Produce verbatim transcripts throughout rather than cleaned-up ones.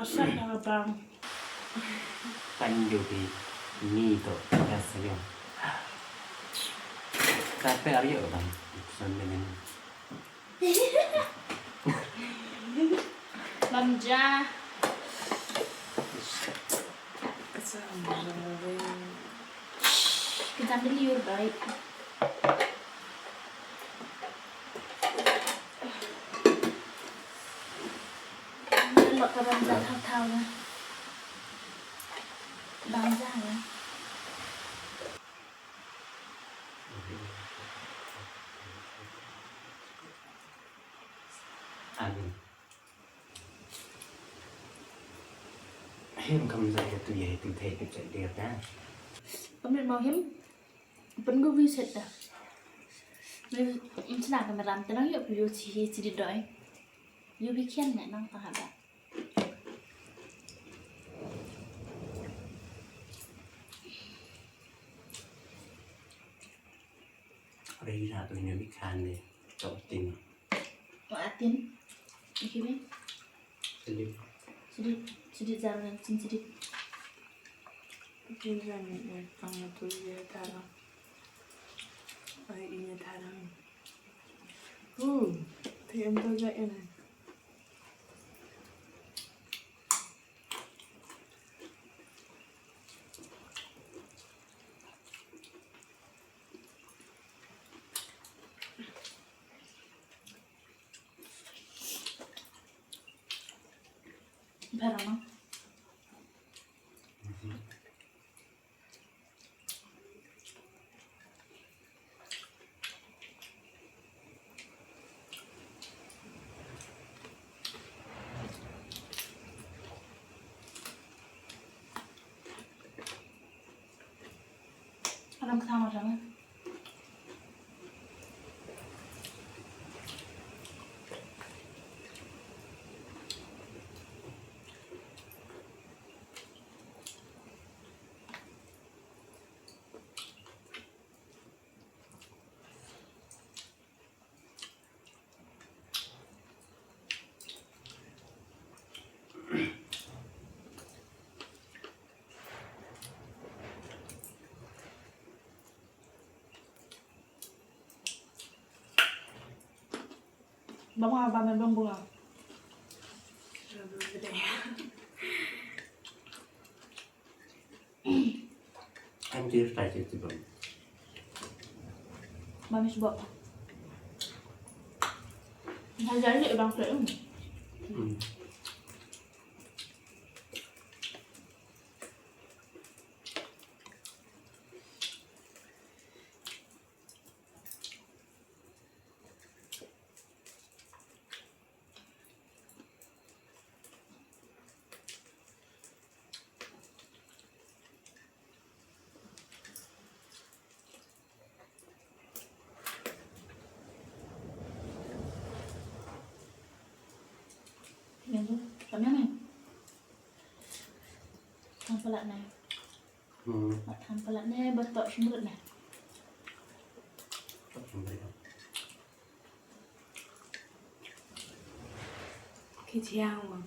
Sa ka bang. Tang ïa phi ni to ka sngewbha. Ka te ar ïa bang. San benen. Manja. Ka jam da liur bai. Lok ka bam za thau thau na. Bam za na. Amin. Him kam za ya tu ya tu thei tu cek dia ta. Kami mau him. Pun gue bisa dah. Mesti nak kami ram tenang yuk, yuk sih sih doi. Yuk bikin nak nang tahan dah. Reina tu ina bikin ni. Tok tin. Tok tin. Iki ni. Sedih. Sedih. Sedih jangan cin sedih. Tin jangan ni kang tu ya tarang. Ai ini tarang. Uh, tiada tu je ini. Barang. Alam ketama sama. Bang ah, bang bang bunga. Aduh, gede. Kan dia style dia tu bang. Manis bok. Dah jadi bang tu. Hmm. Yang tu, tak yang ni. Yang pelat ni. Hmm. Matan pelat ne, betok sembrut ne. Betok sembrut. Kijiang wang.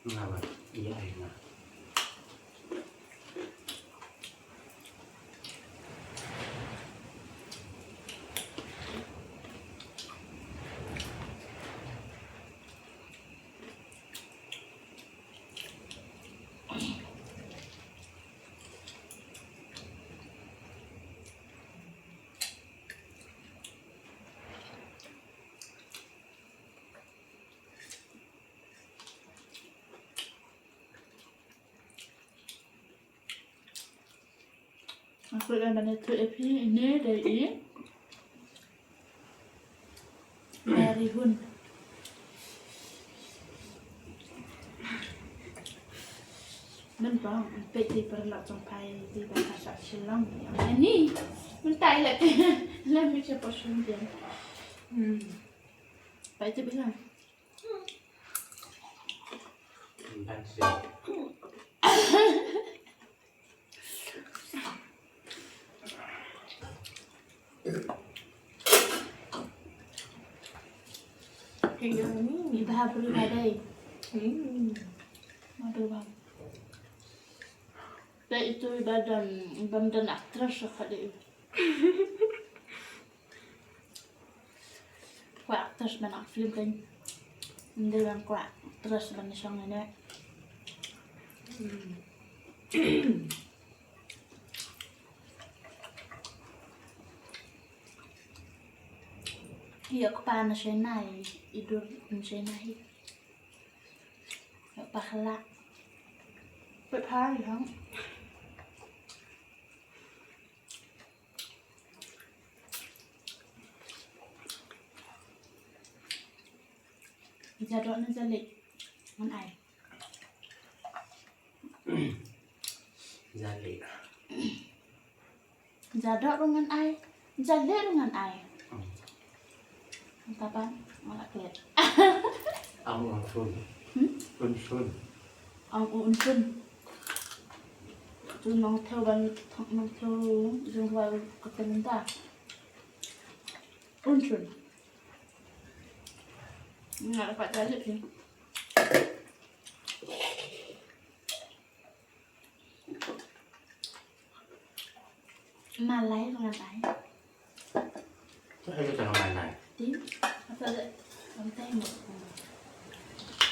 Ngapa? Iya, iya. Aku dah mana tu epi ini dari dari hun. Nan bang peti perlak jong pai di baka sak silang. Ani mentai lek lek mi cepat sundian. Hmm. Pai ti bilang. Mentai sih. Iba ha bri ba dei. Hmm. Madu ba. Dei itu iba don, iba don actress ka dei. Kwah actress ban act film kan. Ynda ban kwah actress ban shong ine. Ïa kpa na Chennai, i dur na Chennai. Ïa kpa khlak. Pet hai hang. Ja doh ne ja leh ngan ai. Ja leh. Ja doh ruh ngan ai. Ja leh ruh ngan ai. Hmm. Tapan nga la klet. Am un sun. Hmm? Un sun. Am un sun. Tu nong thew ban, nong thew jong wa ka teng ta. Un sun. Nga la pat ja leh phi. Malai ruh ngan ai. Sa ai ka malai. Ti, ata de, ata mo.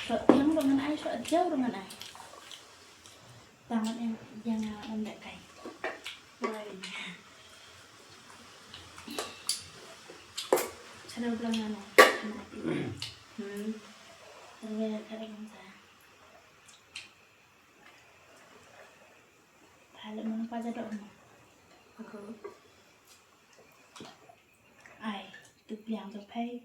Sa tiang ruh ngan ai, sa tiang ruh ngan ai. Tangan em, yang ngan de kai. Wai. Sa da blang ngan ai. Hmm. Tangan em, sa da blang sa. Pha leh mano pa ja doh mo. Ai, tu pliang tu phai.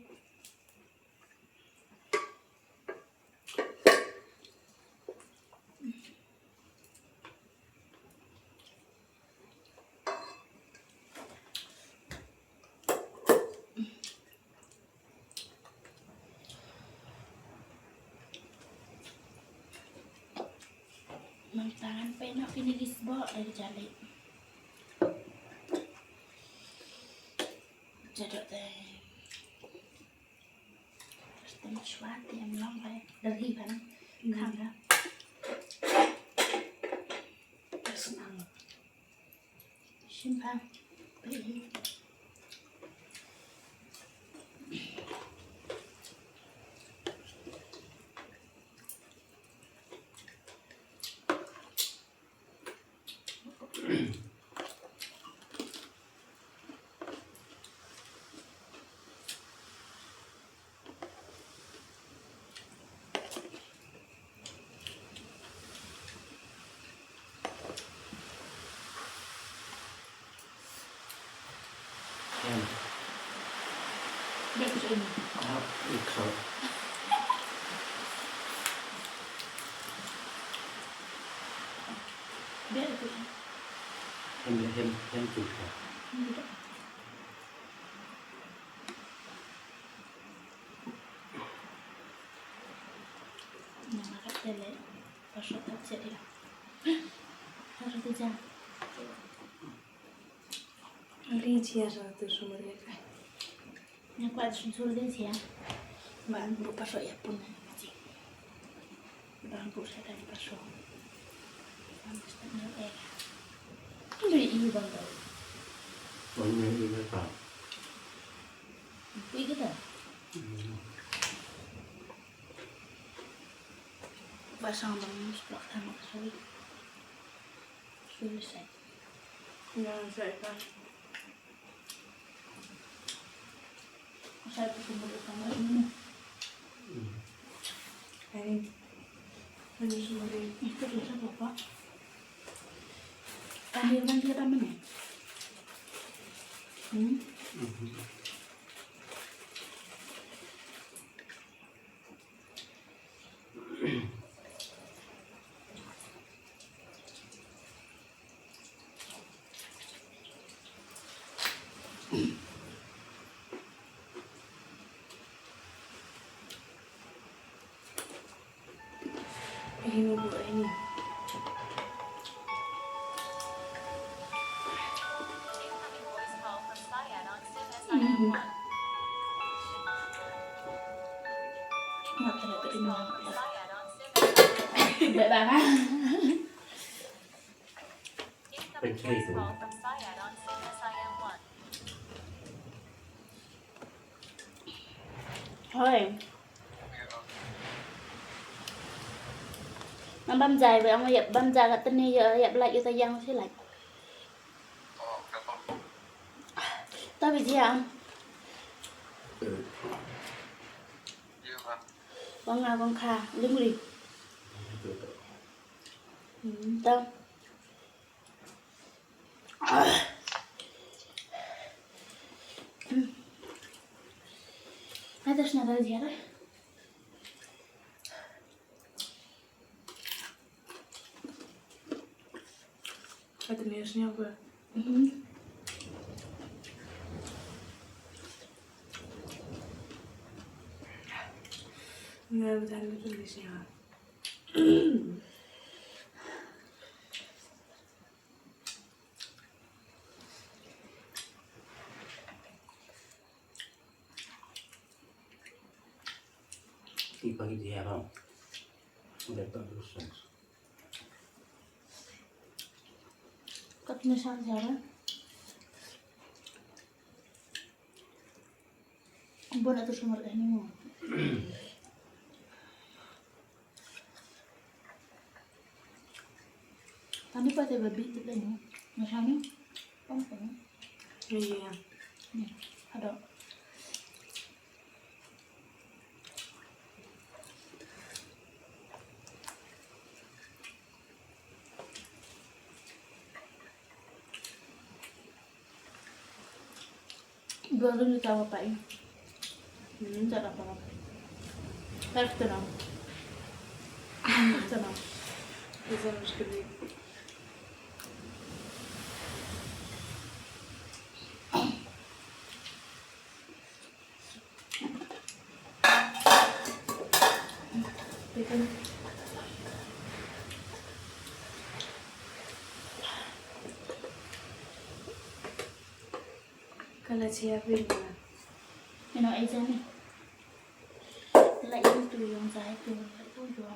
Nang tangan pe no kini lis bo dari jali. Jadok deh. Terus tengok suat yang long bai dari bang. Kang ga. Terus nang. Shim pang. Pei. Em. Bek is ini. Ah, ikut. Bek itu. Hem, hem, hem tu. Hem tu. Nang akat tele, pasok tak jadi lah. Harus tu jam. Ri jia sa tu sumber ya kai. Nya kwah tu sumber dia jia. Ban bu pasok ya pun na ji. Ban bu sa dan pasok. Ban bu sa dan eh. Ini ini bang tau. Bang ini ini bang. Pui kita. Ba sang bang sprak tama ka sawi. Sawi sai. Ya, sai ka. Sai ka sumber utama ini. Ini. Ini sumber ini. Itu dosa apa? Kami rumah dia taman ya? Hmm? Ini bu ini. Mhm. Bye bye. Hoi. Nang bam jai, bam jai ka tene ya, ya belai yu ta yang si lai. Ta bi jia. Wang nga wang kha, ling li. Hmm, ta. Ada sna da jia. Ada ni sna ba. Hmm. Nga ba dan ni sna. Ti pagi di hero. Udah tak terus. Kat ni sang siapa? Bon atur sumar dah ni mo. Tadi pa te babi tu dah ni. Macam ni. Pam pam. Iya. Ni, ada. Dua tu ni tahu apa ini? Hmm, tak apa. Tak kenal. Tak kenal. Bisa mesti. Kala chia pin na. Ino ai jani. La itu yang saya tu tu jual.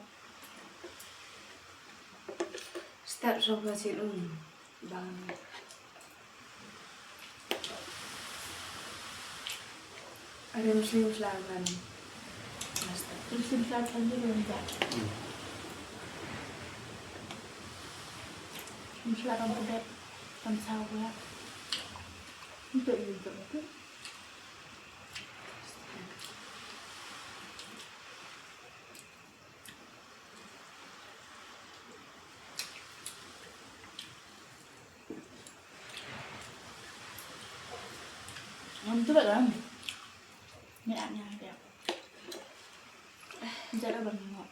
Start from the scene. Bang. Are muslim selagan. Muslim selagan di rumah. Muslim kan pedet kan sawa. Untuk itu itu. Ngam tu bak lam. Ni anya dia. Jara bang ngok.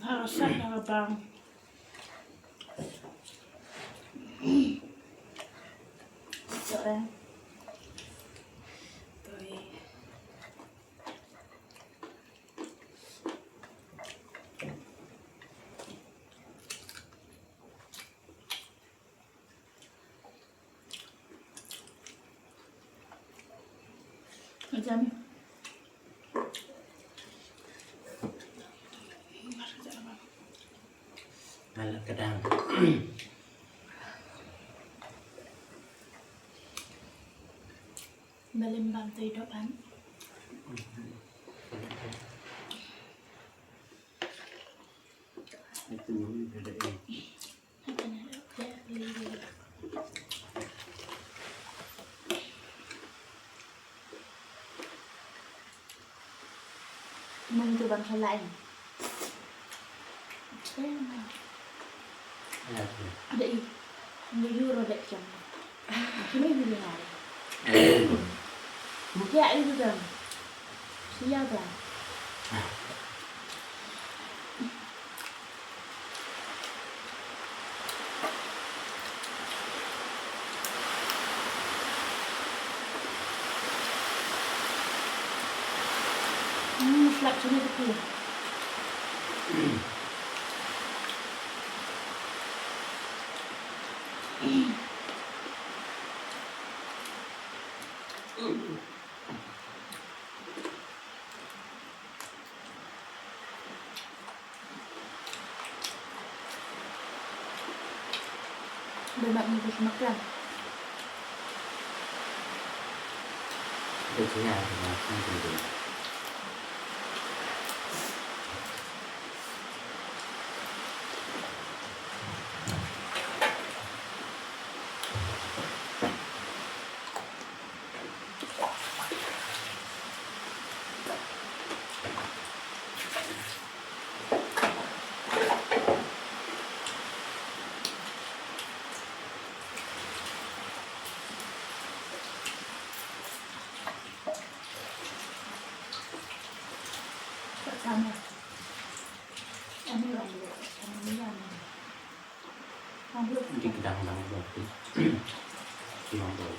Nara sat nara bang. Sorry. Toi. Jan. Alat kedang. Balim bam tei dopan. Itu ada. Mung tu bang salai. Ada i. Ni yuro dek jam. Kini ni ni hari. Dia itu jam. Siapa? Hmm, slap sini tu. Dah nak bungkus makan. Dah kenyang, dah kenyang. Dik dang dang dong ti. Ti dong dong.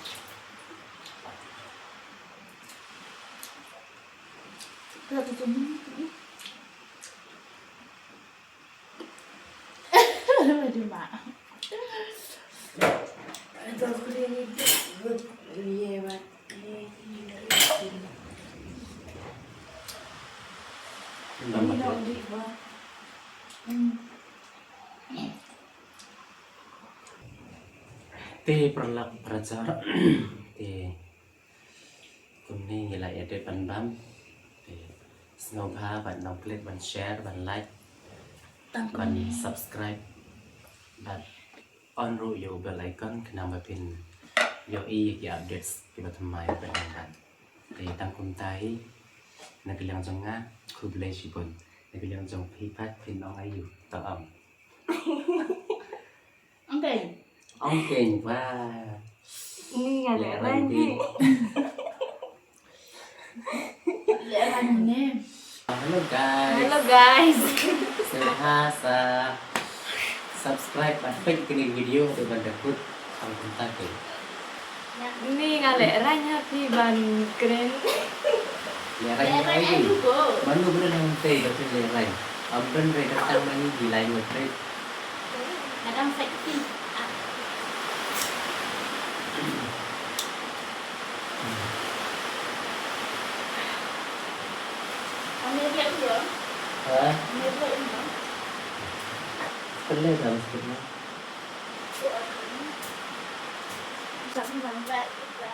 Aduh, mak. Te paralok parajor. Te kumne ngi la edit ban bam. Te sngewbha ban nang klik, ban share, ban like, ban subscribe, ban on ruh ïa u bell icon khnang ba phin ïohi ïa ki updates kiba thymmai ban nang ban. Te tang kumta hi na ka liang jong nga, khublei shibun. Na ka liang jong phi pat phin ong aïu, to ong. Ong keiñ. Ong keiñ, wah. Ni nga leh rang hi. Leh rang ne. Hello guys. Hello guys. Sngewbha sa subscribe bad peit kine ki video haduh ban da kut. Tang kumta keiñ. Ni nga leh rang ha phi ban kren. Leh rang ïa phi. Mano ba don hangtei ba phin leh rang. Ym don re, kata ma ngi ki lai ngut re. Kadang sakit. Ambil dia dulu. Ha? Ambil dia dulu. Pernah dah mesti. Tak pernah buat juga.